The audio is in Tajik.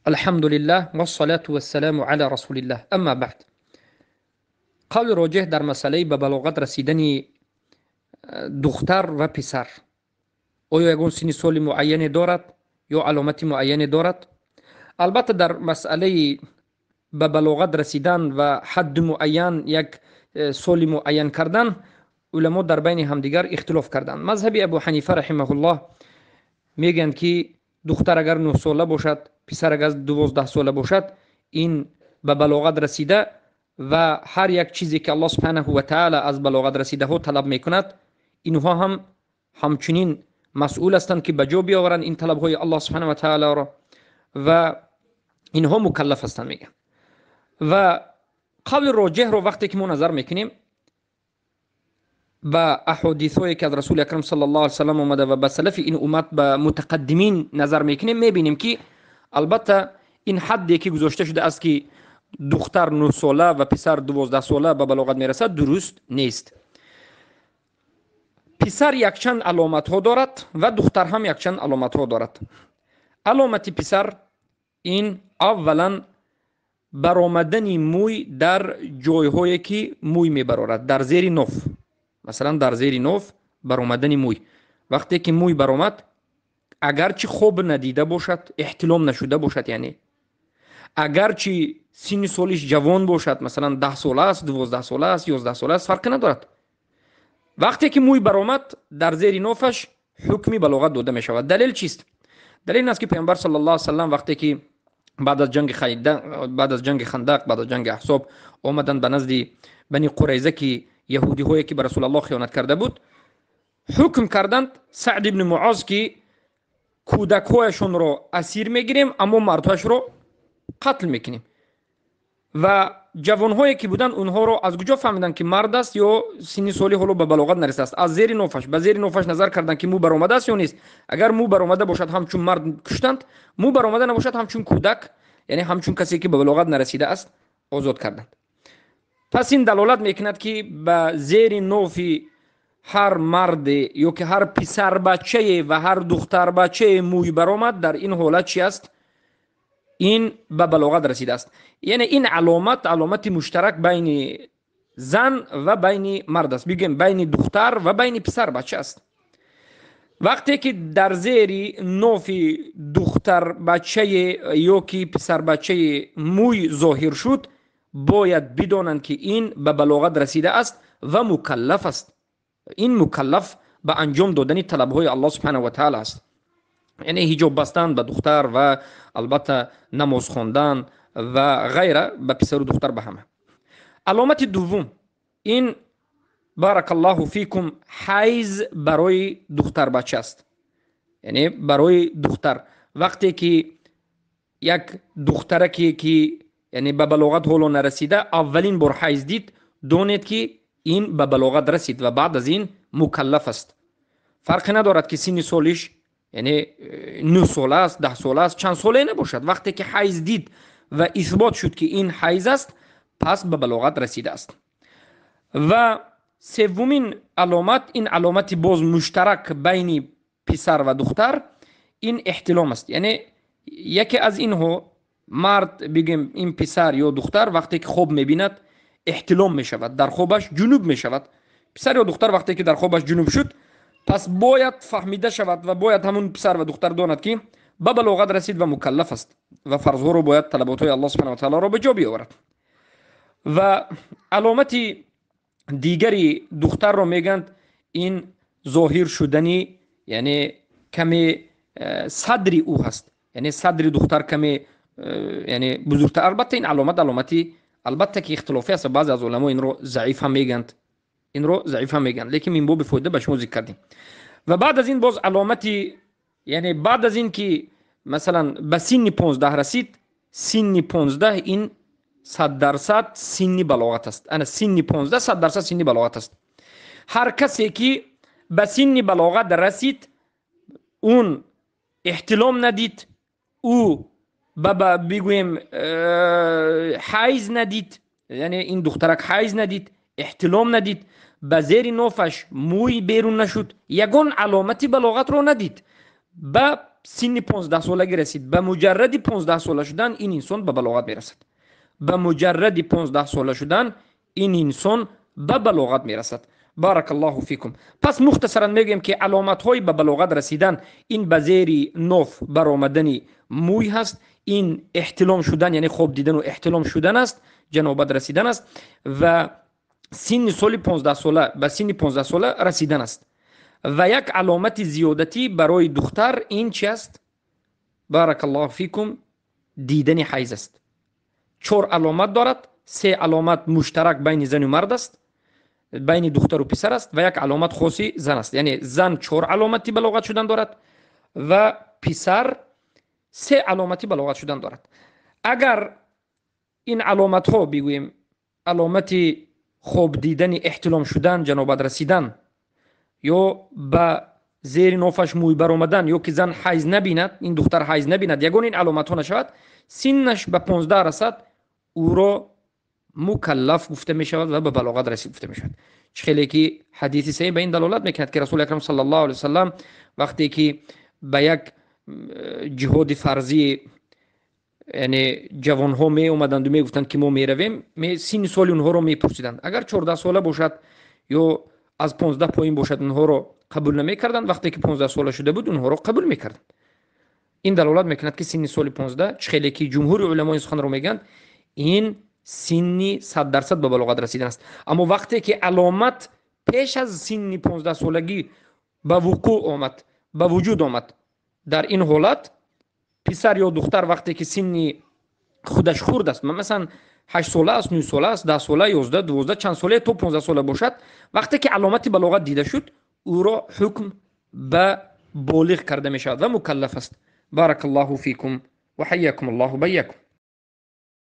الحمد لله والصلاة والسلام على رسول الله، اما بعد. قول راجح در مسئله به بلاغت رسیدن دختر و پسر، آیا یگان سن سال معین دارد یا علامت معین دارد؟ البته در مسئله به بلاغت رسیدن و حد معین، یک سال معین کردن، علما در بین همدیگر اختلاف کردند. مذهب ابو حنیفه رحمه الله میگن که دختر اگر 9 ساله باشد، پسر اگر 12 ساله باشد، این به بلاغت رسیده و هر یک چیزی که الله سبحانه و تعالی از بلاغت رسیده ها طلب میکند، اینها هم همچنین مسئول هستند که به جا بیاورند این طلب های الله سبحانه و تعالی را و اینها مکلف هستند میگن. و قول راجح رو وقتی که ما نظر میکنیم به احادیث هایی که از رسول اکرم صلی الله علیه و سلم آمده و به سلف این امت، به متقدمین نظر میکنیم، میبینیم که البته این حدی که گذاشته شده است که دختر 9 ساله و پسر 12 ساله به بلاغت میرسد، درست نیست. پسر یکچند علامت ها دارد و دختر هم یکچند علامت ها دارد. علامت پسر این اولا برآمدن موی در جایهایی که موی میبرارد، در زیر نوف، مثلا در زیر نوف برآمدن موی. وقتی که موی برآمد، اگرچه خوب ندیده باشد، احتلام نشده باشد، یعنی اگرچه سن سالش جوان باشد، مثلا 10 ساله است، 12 ساله است، 11 ساله است، فرق ندارد. وقتی که موی برآمد در زیر نوفش، حکمی بلاغت داده می شود. دلیل چیست؟ دلیل این است که پیامبر صلی الله علیه و سلم وقتی که بعد از جنگ خندق، بعد از جنگ احزاب آمدن به نزد بنی قریظه که یهودی هایی که به رسول الله خیانت کرده بود، حکم کردند سعد ابن معاذ که کودکهایشون رو اسیر میگیریم اما مردهاش رو قتل میکنیم. و جوانهایی که بودن، اونها رو از کجا فهمیدن که مرد است یا سنی سالی حالا به بلاغت نرسیده است؟ از زیر نوفش، به زیر نوفش نظر کردن که مو برآمده است یا نیست. اگر مو برآمده باشد، همچون مرد کشتند، مو برآمده نباشد، همچون کودک، یعنی همچون کسی که به بلاغت نرسیده است، آزاد کردند. پس این دلالت میکند که به زیر نوف هر مرد یا که هر پسر بچه و هر دختر بچه موی برآمد، در این حالت چی است؟ این به بلاغت رسیده است. یعنی این علامت، علامت مشترک بین زن و بین مرد است، بگیم بین دختر و بین پسر بچه است. وقتی که در زیر نوف دختر بچه یا که پسر بچه موی ظاهر شد، باید بدانند که این به بلاغت رسیده است و مکلف است. این مکلف به انجام دادن طلبهای الله سبحانه و تعالی است، یعنی حجاب بستن به دختر و البته نماز خواندن و غیره به پسر و دختر به همه. علامت دوم این، بارک الله فیکم، حیض برای دختر بچه است. یعنی برای دختر وقتی که یک دخترکی که یعنی به بلاغت حالا نرسیده اولین بار حیض دید، دونید که این به بلاغت رسید و بعد از این مکلف است. فرق ندارد که سن سالش یعنی 9 ساله است، 10 ساله است، چند ساله نباشد، وقتی که حیض دید و اثبات شد که این حیض است، پس به بلاغت رسیده است. و سومین علامت، این علامت باز مشترک بین پسر و دختر، این احتلام است. یعنی یکی از اینها، مرد بگیم این پسر یا دختر، وقتی که خواب میبیند احتلام میشود، در خوابش جنوب میشود. پسر یا دختر وقتی که در خوابش جنوب شد، پس باید فهمیده شود و باید همون پسر و دختر داند که به بلاغت رسید و مکلف است و فرض رو باید، طلبات های الله سبحانه و تعالی رو به جا بیاورد. و علامت دیگری دختر رو میگند این ظاهر شدنی یعنی کمی صدری او هست، یعنی صدر دختر کمی یعنی بزرگتر. البته این علامت علامتی البته که اختلافی است، بعضی از علما این رو ضعیف هم میگند، این رو ضعیف هم میگن، لیکن من باب فایده به شما ذکر کردیم. و بعد از این باز علامتی، یعنی بعد از این که مثلا به سن 15 رسید، سن 15 این 100% سن بلاغت است. انا سن 15 100% سن بلاغت است. هر کسی که به سن بلاغت رسید، اون احتلام ندید، او بگوییم حیض ندید، یعنی این دخترک حیض ندید، احتلام ندید، به زیر نوفش موی بیرون نشد، یگان علامت بلاغت رو ندید، به синни 15 солагӣ расид, ба муҷарради 15 сола шудан ин инсон ба балоғат мерасад. Ба муҷарради 15 сола шудан ин инсон ба балоғат мерасад. بارك الله فيكم. Пас мухтасаран мегӯем, ки аломатҳои ба балоғат расидан ин ба зери ноф баромадани мӯй ҳаст, ин эҳтилом шудан, яъне хоб дидану эҳтилом шудан аст, ҷанобат расидан аст ва синни соли 15 сола, ба синни 15 сола расидан аст. Ва як аломати зиёдатӣ барои духтар ин чи аст? بارك الله فيكم, дидани ҳайз аст. Чор аломат дорад. Се аломат муштарак байни зану мард аст, байни духтару писар аст ва як аломат хоси зан аст. Яъне зан чор аломати балоғат шудан дорад ва писар се аломати балоғат шудан дорад. Агар ин аломатҳо, бигӯем, аломати хоб дидани эҳтилом шудан, ҷанобат расидан ё ба зери нофаш мӯй баромадан, ё ки зан ҳайз набинад, ин духтар ҳайз набинад, ягон ин аломатҳо нашавад, синнаш ба 15 расад, ӯро мукаллаф гуфта мешавад ва ба балоғат расид гуфта мешавад. Чӣ хеле ки ҳадиси саҳеҳ ба ин далолат мекунад, ки Расули акрам صلى الله عليه وسلم вақте ки ба як ҷиҳоди фарзӣ, яъне ҷавонҳо меомаданду мегуфтанд, ки мо меравем, синни соли онҳоро мепурсиданд. Агар 14 сола бошад ё аз 15 поин бошад, онҳоро қабул намекарданд. Вақте ки 15 сола шуда буд, онҳоро қабул мекарданд. Ин далолат мекунад, ки синни соли 15, чӣ хеле ки ҷумҳури уламо ин суханро мегӯянд, ин синни 100% ба балоғат расидан аст. Аммо вақте ки аломат пеш аз синни 15 солагӣ ба вуқӯъ омад, ба вуҷуд омад, дар ин ҳолат писар ё духтар вақте ки синни худаш хурд аст, масалан, 8 сола аст, 9 сола аст, 10 сола, 11, 12, чанд соле то 15 сола бошад, вақте ки аломати балоғат дида шуд, ӯро ҳукм ба болиғ карда мешавад ва мукаллаф аст. بارك الله فيكم وحياكم الله بياكم.